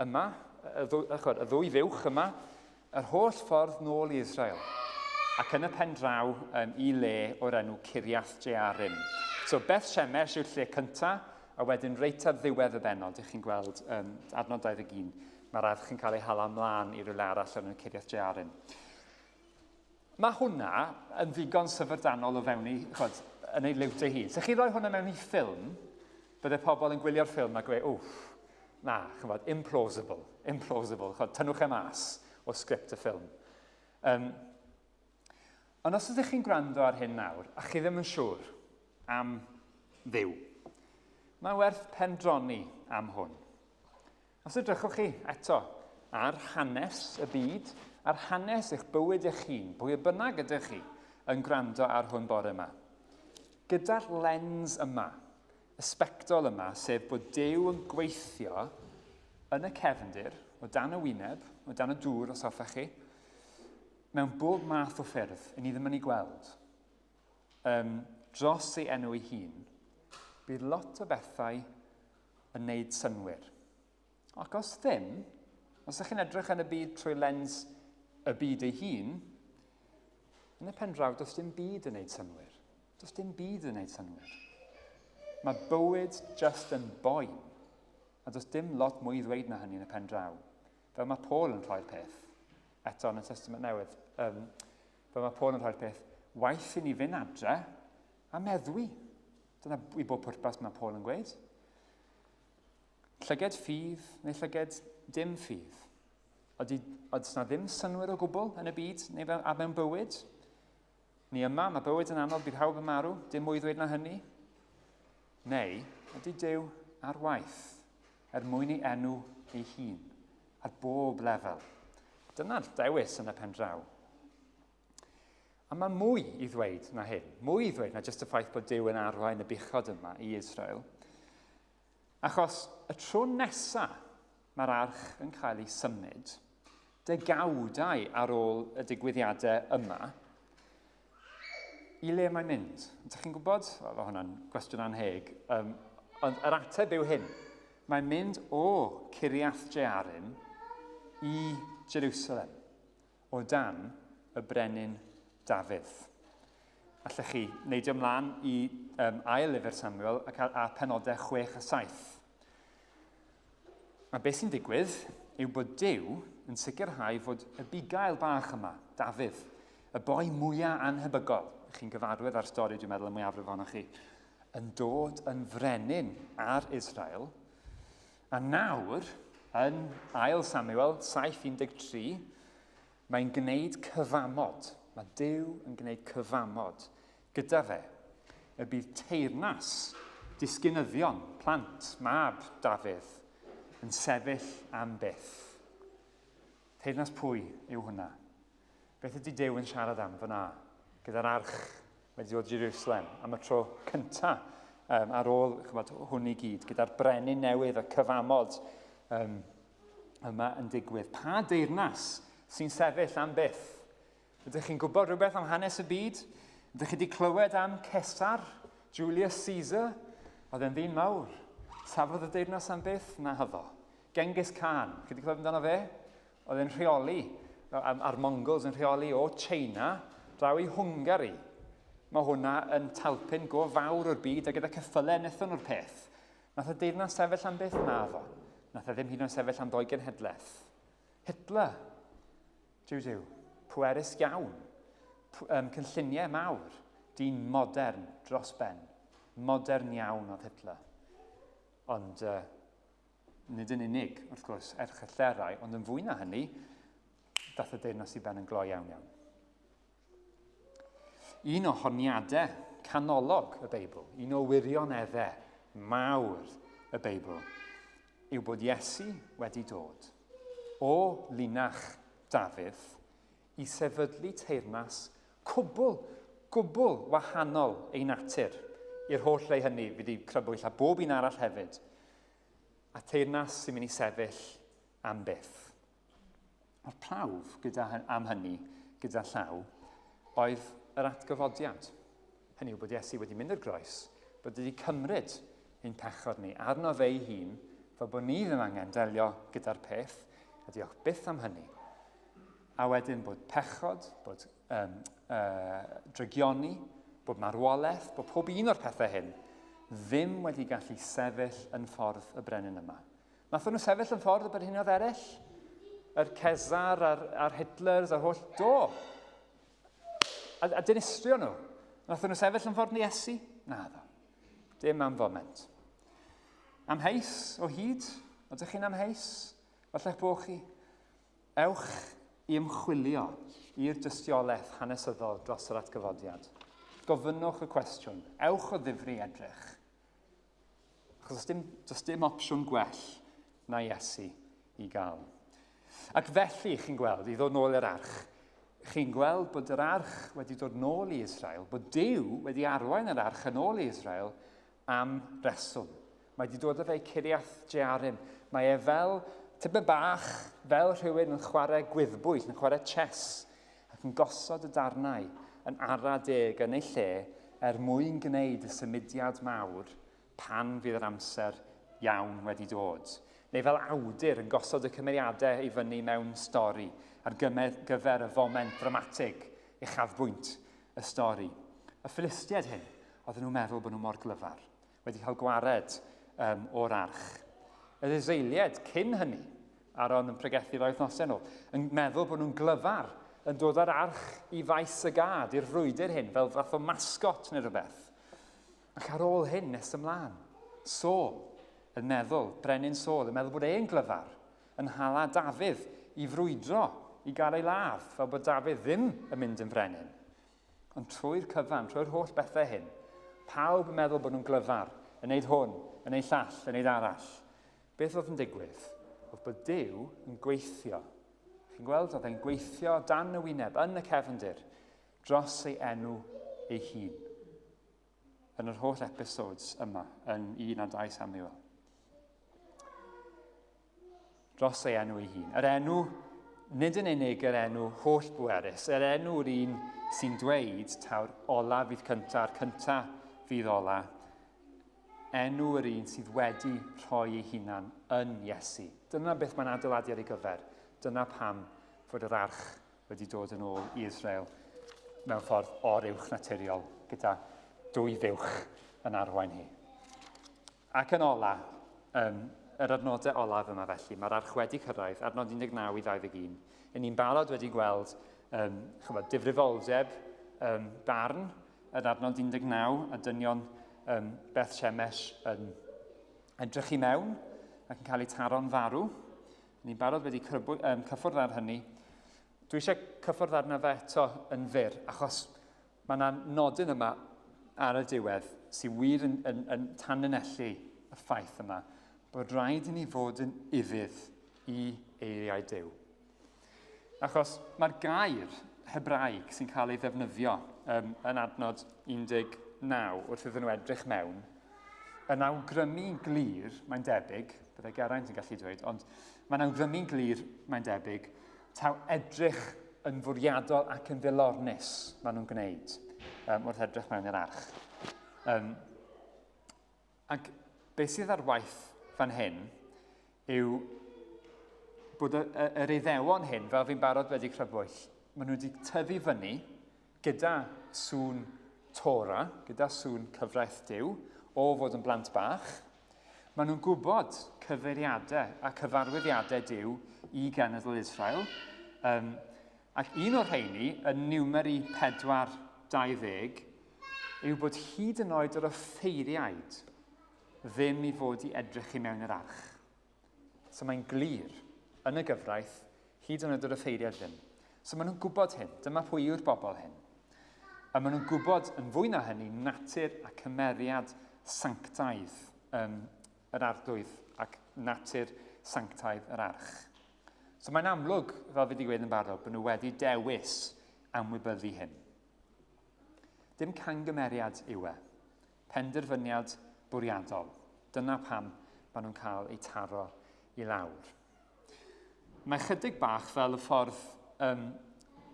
yma, y, ddwy, y, y ddwy fuwch yma, yr holl ffordd nôl i Israel, ac yn y pen draw i le o'r enw Ciriath Jearim. So Beth Shemesh yw'r lle cyntaf, a wedyn reit ar ddiwedd y bennod, ych chi'n gweld adnod 21, mae'r arch yn cael ei hala mlaen i rywle arall o'r enw Ciriath Jearim. Mae hwnna yn ddigon syfrdanol o fewn ei, chod, yn ei liwt ei hun. Se chi roi hwnna mewn i ffilm, bydde pobl yn gwylio'r ffilm a gweud, wff, na, chymod, implausible, implausible, chod, tynnwch e mas o sgript y ffilm. Ond os ydych chi'n gwrando ar hyn nawr, a chi ddim yn siŵr am Dduw, mae'n werth pendroni am hwn. Os edrychwch chi eto ar hanes y byd, ar hanes eich bywyd eich hun, pwy bynnag ydych chi yn gwrando ar hwn bore yma, gyda'r lens yma, y sbectol yma, sef bod Duw yn gweithio yn y cefndir, o dan y wyneb, o dan y dŵr os hoffech chi, mewn bob math o ffyrdd, i ni ddim yn ei gweld, dros ei enw ei hun, bydd lot o bethau yn neud synnwyr. Ac os ddim, os ydych chi'n edrych yn y byd trwy lens y byd ei hun, yn y pen draw, does dim byd yn neud synnwyr. Does dim byd yn neud synnwyr. Mae bywyd just yn boen. A does dim lot mwy i ddweud na hynny yn y pen draw. Fel mae Paul yn rhoi'r peth, eto yn y Testament Newydd, fel mae Paul yn rhoi'r peth, waeth i ni fynd adre a meddwi. Dyna i bob pwrpas mae Paul yn gweud. Llyged ffydd neu llyged dim ffydd. Oeddi, oes na ddim synnwyr o gwbl yn y byd neu fel, a mewn bywyd? Ni yma, mae bywyd yn anodd, bydd pawb yn marw, dim mwy ddweud na hynny. Neu, ydy Duw ar waith er mwyn ei enw ei hun, ar bob lefel? Dyna'r dewis yn y pen draw. A mae mwy i ddweud na hyn, mwy i ddweud na jyst y ffaith bod Duw yn arwain y buchod yma i Israel. Achos y tro nesa mae'r arch yn cael ei symud, degawdau ar ôl y digwyddiadau yma, i le mae'n mynd? Ydych chi'n gwybod? Wel, mae hwnna'n gwestiwn anheg. Ond yr ateb yw hyn. Mae'n mynd o Ciriath Jearim i Jerusalem, o dan y brenin Dafydd. Allech chi neidio ymlaen i ail lyfr Samuel ac a penodau 6 a 7. A beth sy'n digwydd yw bod Duw yn sicrhau fod y bugail bach yma, Dafydd, y boi mwyaf anhebygol, chi'n gyfarwydd â'r stori dwi'n meddwl y mwyafrif ohonoch chi, yn dod yn frenin ar Israel. A nawr, yn ail Samuel 7:13, mae'n gwneud cyfamod. Mae Duw yn gwneud cyfamod gyda fe. Y bydd teyrnas disgynyddion, plant, mab Dafydd, yn sefyll am byth. Teyrnas pwy yw hwnna? Beth ydy Duw yn siarad am fyna, gyda'r arch wedi dod i Jerusalem am y tro cynta ar ôl chymod, hwn i gyd, gyda'r brenin newydd a cyfamod yma yn digwydd. Pa deyrnas sy'n sefyll am byth? Ydych chi'n gwybod rhywbeth am hanes y byd? Ydych chi wedi clywed am Cesar, Julius Caesar? Oedd e'n ddyn mawr. Safodd y deyrnas am byth? Na hyddo. Genghis Khan, chi wedi clywed amdano fe? Oedd e'n rheoli, a'r Mongols yn rheoli o China draw i Hwngari. Mae hwnna yn talpyn go fawr o'r byd a gyda ceffylau wnaethon nhw'r peth. Nath y deyrnas sefyll am byth? Naddo. Nath e ddim hyd yn oed sefyll am ddoi genhedlaeth. Hitler, jiw jiw, pwerus iawn, cynlluniau mawr, dyn modern dros ben. Modern iawn oedd Hitler. Ond nid yn unig, wrth gwrs, erchyllterau, ond yn fwy na hynny, dath y deyrnas i ben yn gloi iawn iawn. Un o honiadau canolog y Beibl, un o wirioneddau mawr y Beibl, yw bod Iesu wedi dod o linach Dafydd i sefydlu teyrnas cwbl, gwbl wahanol ei natur i'r holl rei hynny fi wedi crybwyll a bob un arall hefyd. A teyrnas sy'n mynd i sefyll am byth. A'r prawf gyda, am hynny, gyda llaw, oedd yr atgyfodiad. Hynny yw bod Iesu wedi mynd i'r groes, bod wedi cymryd ein pechod ni arno fe ei hun fel bod ni ddim angen delio gyda'r peth, a diolch byth am hynny. A wedyn bod pechod, bod um, drygioni, bod marwolaeth, bod pob un o'r pethau hyn ddim wedi gallu sefyll yn ffordd y brenin yma. Nathon nhw sefyll yn ffordd y brenhinoedd eraill? Yr Cesar a'r, a'r Hitlers a'r holl... Do! A, a dinistrio nhw. Nathon nhw sefyll yn ffordd ni Iesu? Na ddo. Dim am foment. Amheus o hyd? Ydych chi'n amheus? Falle'ch bod chi. Ewch i ymchwilio i'r dystiolaeth hanesyddol dros yr atgyfodiad. Gofynnwch y cwestiwn. Ewch o ddifri edrych. Achos does dim, does dim opsiwn gwell na Iesu i gael. Ac felly, chi'n gweld, i ddod nôl i'r arch, chi'n gweld bod yr arch wedi dod nôl i Israel, bod Duw wedi arwain yr arch yn ôl i Israel am reswm. Mae wedi dod â fe i Ciriath Jearim. Mae e fel tipyn bach, fel rhywun yn chwarae gwyddbwyll, yn chwarae chess, ac yn gosod y darnau yn ara deg yn ei lle er mwyn gwneud y symudiad mawr pan fydd yr amser iawn wedi dod. Neu fel awdur yn gosod y cymeriadau i fyny mewn stori ar gyfer y foment ddramatig, uchafbwynt y stori. Y Philistiaid hyn, oedden nhw'n meddwl bod nhw mor glyfar, wedi cael gwared um, o'r arch. Yr Israeliaid cyn hynny, Aaron yn pregethu rhai wythnosau nôl, yn meddwl bod nhw'n glyfar yn dod â'r arch i faes y gad, i'r frwydr hyn, fel fath o mascot neu rhywbeth. Ac ar ôl hyn, nes ymlaen, Saul yn meddwl, brenin Saul, yn meddwl bod e'n glyfar, yn hala Dafydd i frwydro, i gael ei ladd, fel bod Dafydd ddim yn mynd yn frenin. Ond trwy'r cyfan, trwy'r holl bethau hyn, pawb yn meddwl bod nhw'n glyfar, yn neud hwn, yn neud llall, yn neud arall. Beth oedd yn digwydd? Oedd bod Duw yn gweithio. Chi'n gweld, oedd e'n gweithio dan y wyneb, yn y cefndir, dros ei enw ei hun. Yn yr holl episodes yma, yn 1 a 2 Samuel. Dros ei enw ei hun. Yr enw, nid yn unig yr enw holl bwerus, yr enw'r un sy'n dweud taw'r ola fydd cynta, a'r cynta fydd ola. Enw yr un sydd wedi rhoi ei hunan yn Iesu. Dyna beth mae'n adeiladu ar ei gyfer. Dyna pam fod yr arch wedi dod yn ôl i Israel mewn ffordd oruwch naturiol gyda dwy fuwch yn arwain hi. Ac yn ola, um, yr adnodau olaf yma felly, mae'r arch wedi cyrraedd, adnod 19 i 21. Yn ni'n barod wedi gweld um, chybod, difrifoldeb um, barn yn adnod 19 a dynion um, Beth Shemesh yn edrych i mewn ac yn cael eu taro'n farw. Ni'n barod wedi crybwy, um, cyffwrdd ar hynny. Dwi eisiau cyffwrdd arno fe eto yn fyr, achos mae yna nodyn yma ar y diwedd sy'n wir yn, yn, yn tanlinellu y ffaith yma bod rhaid i ni fod yn ufudd i eiriau Duw. Achos mae'r gair Hebraeg sy'n cael ei ddefnyddio um, yn adnod 19 wrth iddyn nhw edrych mewn, yn awgrymu'n glir, mae'n debyg, byddai Geraint yn gallu dweud, ond mae'n awgrymu'n glir, mae'n debyg, taw edrych yn fwriadol ac yn ddilornus maen nhw'n gwneud um, wrth edrych mewn i'r arch. Um, ac beth sydd ar waith fan hyn yw bod y, y, yr iddewon hyn, fel fi'n barod wedi crybwyll, maen nhw wedi tyfu fyny gyda sŵn Tora, gyda sŵn cyfraith Duw, o fod yn blant bach. Maen nhw'n gwybod cyfeiriadau a cyfarwyddiadau Duw i genedl Israel. Um, ac un o'r rheini, yn Numeri 4:20, yw bod hyd yn oed yr offeiriaid ddim i fod i edrych i mewn i'r arch. So mae'n glir yn y gyfraith, hyd yn oed yr offeiriaid ddim. So maen nhw'n gwybod hyn. Dyma pwy yw'r bobl hyn. A maen nhw'n gwybod yn fwy na hynny natur a cymeriad sanctaidd um, yr arglwydd ac natur sanctaidd yr arch. So mae'n amlwg, fel fi wedi gweud yn barod, bod nhw wedi dewis amwybyddu hyn. Dim cangymeriad yw e. Penderfyniad bwriadol. Dyna pam maen nhw'n cael eu taro i lawr. Mae chydig bach fel y ffordd um,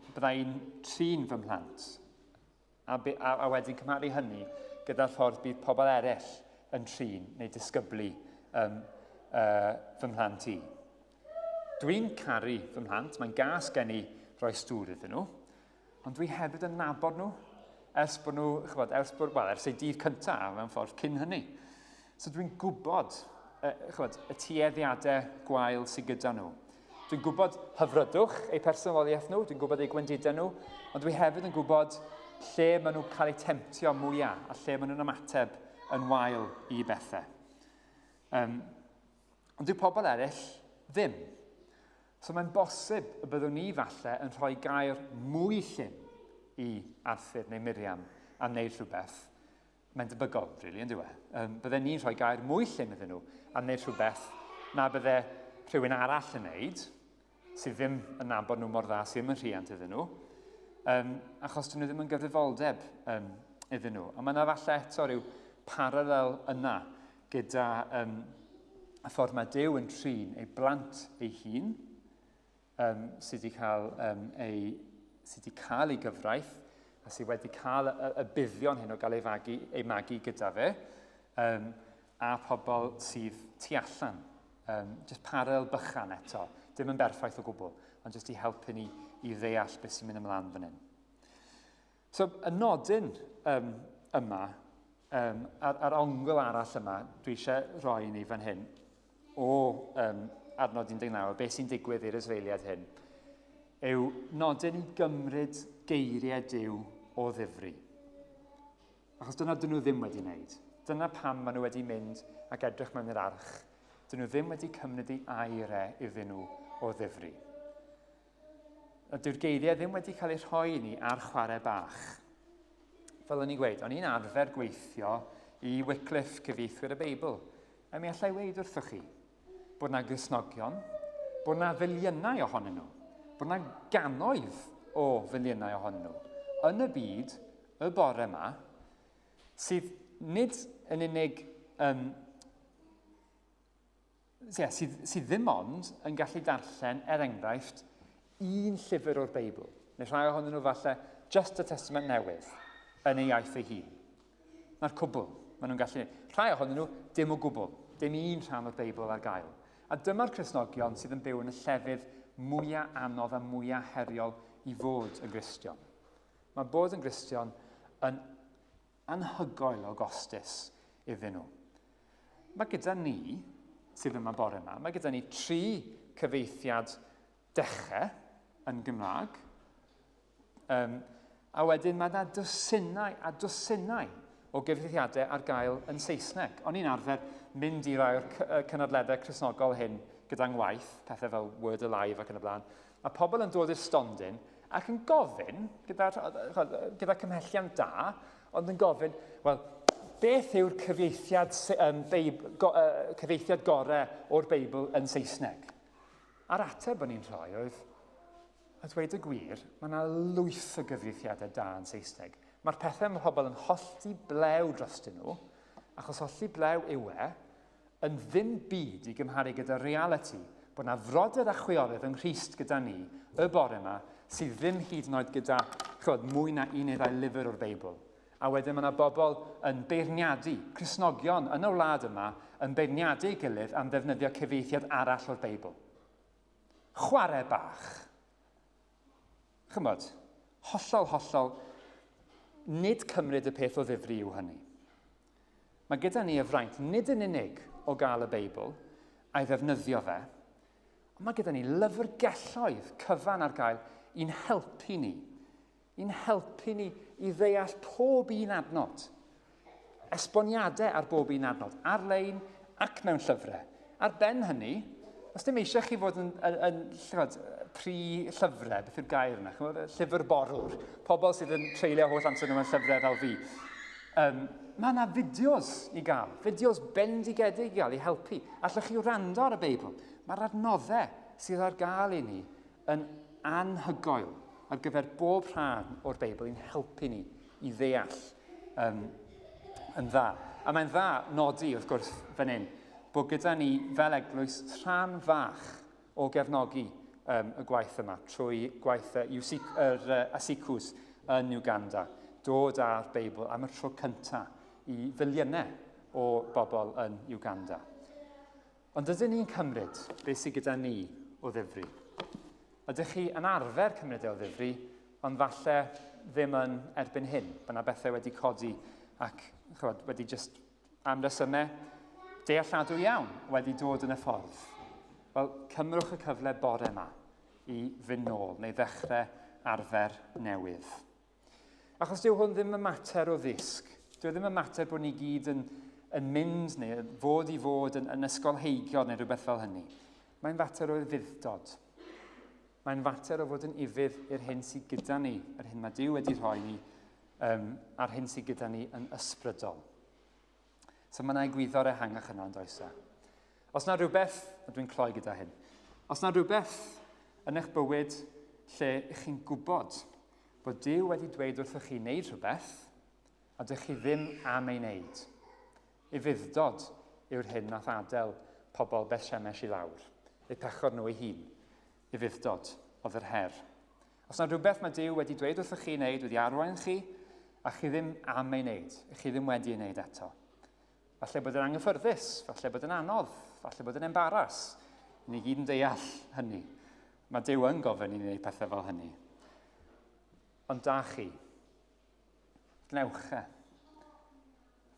byddai'n trin fy mhlant, a, a, a wedyn cymharu hynny gyda'r ffordd bydd pobl eraill yn trin neu disgyblu um, fy mhlant i. Dwi'n caru fy mhlant, mae'n gas gen i roi stŵr iddyn nhw, ond dwi hefyd yn nabod nhw ers bod nhw, chybod, ers bod, well, ers eu dydd cyntaf mewn ffordd cyn hynny. So dwi'n gwybod chybod, y tueddiadau gwael sydd gyda nhw. Dwi'n gwybod hyfrydwch eu personoliaeth nhw, dwi'n gwybod eu gwendidau nhw, ond dwi hefyd yn gwybod lle maen nhw'n cael eu temtio mwyaf a lle maen nhw'n ymateb yn wael i bethau. Ond dyw pobl eraill ddim. So mae'n bosib y byddwn ni falle yn rhoi gair mwy llym i Arthur neu Miriam am wneud rhywbeth. Mae'n debygol, really, yn dyw e? Bydden ni'n rhoi gair mwy llym iddyn nhw am wneud rhywbeth na bydde rhywun arall yn wneud, sydd ddim yn nabod nhw mor dda, sydd ddim yn rhiant iddyn nhw, achos dyn nhw ddim yn gyfrifoldeb iddyn nhw. A mae yna falle eto rhyw paralel yna gyda y ffordd mae Duw yn trin ei blant ei hun, sydd wedi cael, ei, sydd wedi cael ei gyfraith, a sydd wedi cael y buddion hyn o gael ei, fagu, ei magu gyda fe, a pobl sydd tu allan. Just parel bychan eto, dim yn berffaith o gwbl, ond just i helpu ni i ddeall beth sy'n mynd ymlaen fan hyn. So, y nodyn yma, a'r ongl arall yma, dwi eisiau rhoi i ni fan hyn, o adnod 19, o beth sy'n digwydd i'r Israeliad hyn, yw nodyn i gymryd geiriau Duw o ddifri. Achos dyna dyn nhw ddim wedi wneud. Dyna pam maen nhw wedi mynd ac edrych mewn i'r arch. Dyn nhw ddim wedi cymryd ei air e iddyn nhw o ddifri. A dyw'r geiriau ddim wedi cael eu rhoi i ni ar chwarae bach. Fel o'n i'n gweud, o'n i'n arfer gweithio i Wycliffe, cyfieithwyr y Beibl. A mi allai weud wrthoch chi bod na Gristnogion, bod na filiynau ohonyn nhw, bod na gannoedd o filiynau ohonyn nhw yn y byd y bore yma sydd nid yn unig yeah, sydd ddim ond yn gallu darllen, er enghraifft, un llyfr o'r Beibl, neu rhai ohonyn nhw falle just y Testament Newydd yn ei iaith ei hun. Na'r cwbl maen nhw'n gallu. Rhai ohonyn nhw, dim o gwbl, dim un rhan o'r Beibl ar gael. A dyma'r Cristnogion sydd yn byw yn y llefydd mwyaf anodd a mwyaf heriol i fod yn Gristion. Mae bod yn Gristion yn anhygoel o gostus iddyn nhw. Mae gyda ni, sydd yma bore yma, mae gyda ni 3 cyfieithiad dechrau yn Gymraeg. A wedyn mae yna dwsinau a dwsinau o gyfieithiadau ar gael yn Saesneg. O'n i'n arfer mynd i rai o'r cynadleddau Cristnogol hyn gyda ngwaith, pethau fel Word Alive ac yn y blaen. Mae pobl yn dod i'r stondin ac yn gofyn, gyda cymhelliant da, ond yn gofyn, wel, beth yw'r cyfieithiad, cyfieithiad gorau o'r Beibl yn Saesneg? A'r ateb o'n i'n rhoi oedd, a dweud y gwir, mae yna lwyth o gyfieithiadau da yn Saesneg. Mae'r pethau mae pobl yn hollti blew drostyn nhw, achos hollti blew yw e, yn ddim byd i gymharu gyda realiti bod na frodyr a chwiorydd yng Nghrist gyda ni y bore yma sydd ddim hyd yn oed gyda chymod, mwy na un neu ddau lyfr o'r Beibl. A wedyn mae yna bobl yn beirniadu, Cristnogion yn y wlad yma, yn beirniadu ei gilydd am ddefnyddio cyfieithiad arall o'r Beibl. Chwarae bach. Chymod, hollol, hollol, nid cymryd y peth o ddifri yw hynny. Mae gyda ni y fraint nid yn unig o gael y Beibl a'i ddefnyddio fe, ond mae gyda ni lyfrgelloedd cyfan ar gael i'n helpu ni, i'n helpu ni i ddeall pob un adnod, esboniadau ar bob un adnod, ar-lein ac mewn llyfrau. Ar ben hynny, os dim eisiau chi fod yn chymod, pri llyfrau, beth yw'r gair yna, chymod, llyfr borwr, pobl sydd yn treulio holl amser nhw mewn llyfrau fel fi. Mae yna fideos i gael, fideos bendigedig i gael i helpu. Allwch chi wrando ar y Beibl. Mae'r adnoddau sydd ar gael i ni yn anhygoel ar gyfer bob rhan o'r Beibl i'n helpu ni i ddeall yn dda. A mae'n dda nodi, wrth gwrs, fan hyn, bod gyda ni fel eglwys rhan fach o gefnogi y gwaith yma trwy gwaith yr Asicws yn Uganda, dod â'r Beibl am y tro cyntaf i filiynau o bobl yn Uganda. Ond ydyn ni'n cymryd beth sydd gyda ni o ddifri? Ydych chi yn arfer cymryd e o ddifri, ond falle ddim yn erbyn hyn, bod yna bethau wedi codi ac chywed, wedi just am resymau dealladwy iawn wedi dod yn y ffordd. Wel, cymrwch y cyfle bore yma i fynd nôl neu ddechrau arfer newydd. Achos dyw hwn ddim yn mater o ddisg. Dyw e ddim yn mater bod ni gyd yn, yn mynd neu fod i fod yn, yn ysgolheigion neu rhywbeth fel hynny. Mae'n fater o ufudd-dod. Mae'n fater o fod yn ufudd i'r hyn sydd gyda ni, yr hyn mae Duw wedi rhoi ni, um, a'r hyn sydd gyda ni yn ysbrydol. So mae yna egwyddor ehangach yna yn does e? Os na rhywbeth, a dwi'n cloi gyda hyn, os na rhywbeth yn eich bywyd lle ych chi'n gwybod bod Duw wedi dweud wrthych chi wneud rhywbeth, a dych chi ddim am ei wneud. Ufudd-dod yw'r hyn nath adael pobl Beth Shemesh i lawr, eu pechod nhw eu hun. Ufudd-dod oedd yr her. Os na rhywbeth mae Duw wedi dweud wrthych chi wneud, wedi arwain chi, a chi ddim am ei wneud, chi ddim wedi ei wneud eto. Falle bod yn anghyffyrddus, falle bod yn anodd, falle bod yn embaras. Ni gyd yn deall hynny. Mae Duw yn gofyn i ni wneud pethau fel hynny. Ond da chi, gnewch e.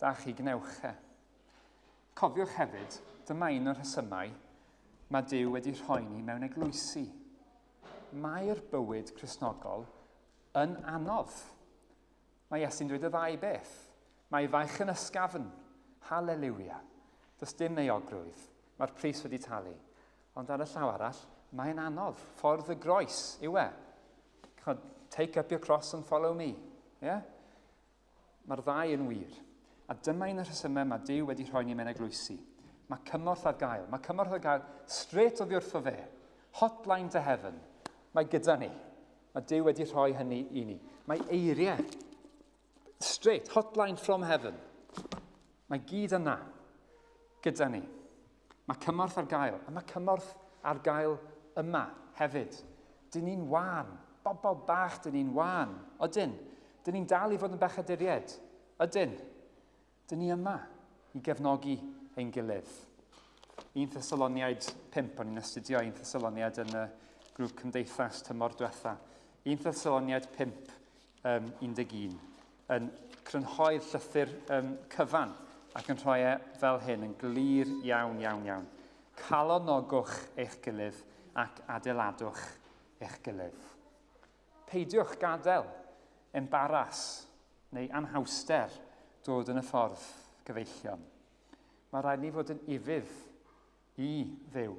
Da chi, gnewch e. Cofiwch hefyd, dyma un o'r rhesymau mae Duw wedi rhoi ni mewn eglwysi. Mae'r bywyd Cristnogol yn anodd. Mae Iesu'n dweud y ddau beth. Mae ei faich yn ysgafn. Haleliwia. Does dim euogrwydd. Mae'r pris wedi talu. Ond ar y llaw arall, mae'n anodd. Ffordd y groes yw e. Take up your cross and follow me. Yeah? Mae'r ddau yn wir. A dyma un o'r rhesymau mae Duw wedi rhoi ni mewn eglwysi. Mae cymorth ar gael. Mae cymorth ar gael straight oddi wrtho fe. Hotline to heaven. Mae gyda ni. Mae Duw wedi rhoi hynny i ni. Mae eiriau. Straight, hotline from heaven. Mae gyd yna gyda ni. Mae cymorth ar gael, a mae cymorth ar gael yma hefyd. Dyn ni'n wan. Bobl bach, dyn ni'n wan. Ydyn. Dyn ni'n dal i fod yn bechaduriaid. Ydyn. Dyn ni yma i gefnogi ein gilydd. 1 Thessaloniaid 5, o'n i'n astudio 1 Thessaloniaid yn y grŵp cymdeithas tymor diwetha. 1 Thessaloniaid 5, um, 11, yn crynhoi'r llythyr um, cyfan ac yn rhoi e fel hyn yn glir iawn, iawn, iawn. Calonogwch eich gilydd ac adeiladwch eich gilydd. Peidiwch gadael embaras neu anhawster dod yn y ffordd, gyfeillion. Mae rhaid ni fod yn ufudd i Dduw.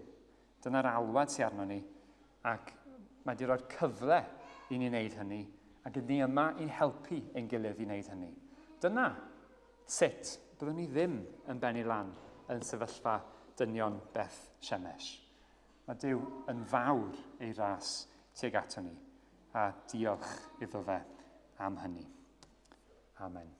Dyna'r alwad sydd arno ni, ac mae wedi rhoi'r cyfle i ni wneud hynny, ac ydyn ni yma i'n helpu ein gilydd i wneud hynny. Dyna sut byddwn ni ddim yn bennu lan yn sefyllfa dynion Beth Shemesh. Mae Duw yn fawr ei ras tuag ato ni, a diolch iddo fe am hynny. Amen.